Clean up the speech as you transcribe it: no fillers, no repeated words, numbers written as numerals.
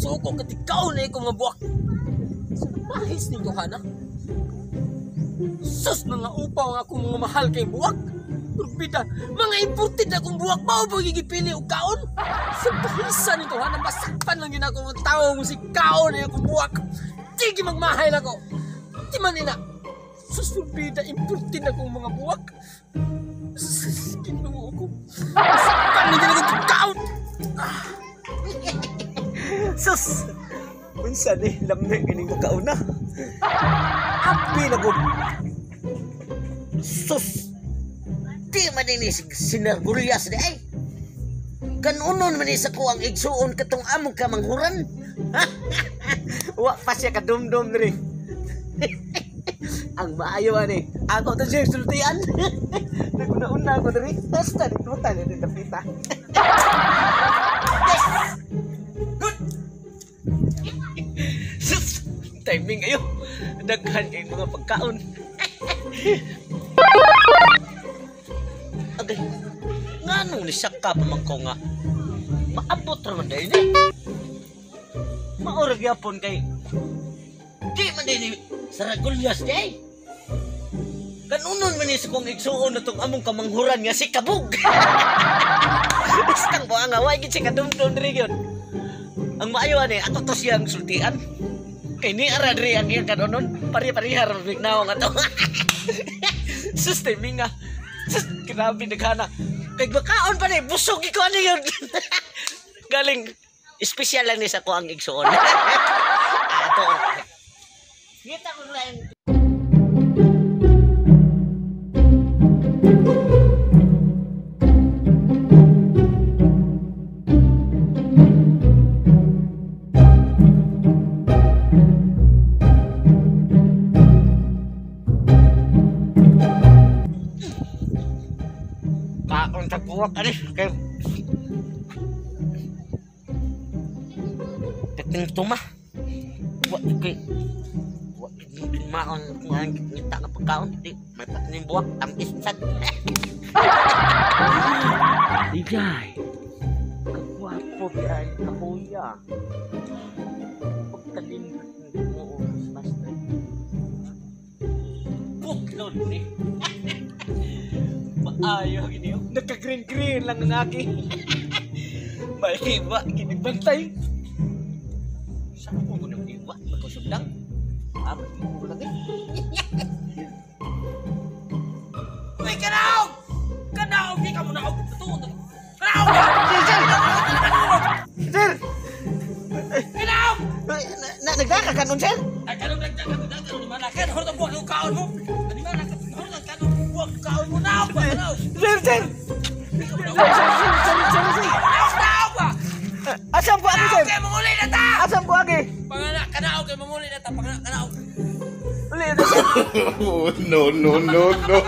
Suko kati kaon na ko mga buwak. Sa bahis ning duhana. Sus, mga upaw nga akong mga mahal kay buwak. Turbida, mga imported akong buwak mao ba gigipili og kaon? Sa bahisa nito ha, masakpan lang yun ako mga tao mo si kaon na akong buwak. Sige magmahay na ko. Di man nila. Sus, turbida, imported akong mga buwak. Sus, Ginoo ko. Masakpan lang yun akong kaon. Sus! Unsa ni lamig kining makauna. Api na gud. Sus! Di man ni sinargulyas di ay. Kanunon man ni sa ko ang igsuon katong among kamanghuran. Wa pa siya kadumdum diri. Ang maayo ani. Ako to siya sultian. Naguna-una ko diri. Basta nagdutan ni dapita. Yes! Good. Sus! Timing ayo. Daghan kay mga pagkaon. Agay, nganong ni saka pa man ko nga maabot ra man dahil ni. Maura gyapon kay di man dahil ni Saragulyas di ay. Kanunon man ni sa kong igsuon na tong among kamanghuran nga si Kabog. Bastang buang nga, way gid siya kadumdum diri gyud. Ang maayo ani ato to siyang sultian. Kay ni ara diri ang iyang kanonon, pari-pariha ra bignaw nga to. Sus, timing nga. Sus, grabe naghana. Kay bakaon pa ni, busog ko ani yun. Galing, espesyal lang ni sa ko ang igsuon. Ato. Ngita ko lang. Kaon sa buwak ani kay Kating tuma. Wa kay wa maon kung ang ngita nga pagkaon di may patining buwak tamis sad. Ijay. Kagwapo biay kakuya. Pagkalindot mo Christmas tree. Putlon ni. Maayo gini. Nagka-green green lang ang aki. May iba ginigbantay. Sa ko ko nang iwa magkusog lang. Abot ko lagi. Uy, kanaog! Kanaog! Di ka mo naog! Tuon! Kanaog! Sir, sir! Sir! Kanaog! Na nagdaka kanon sir? Ay, kanong nagdaka di man na kan hortong buwak yung kaon mo. Di man na hortong kanong buwak kaon mo naog ba? Kanaog! Sir, sir! Di ka mo Sir, naog! sir, sir, sir, sir, sir. Kanaog, naog ba? Asam ko agi Kanaog sir? kay manguli na ta! Asam ko agi? Panganak, kanaog kay manguli na ta! Panganak, kanaog! Uli na sir. Oh, no, no, no, no.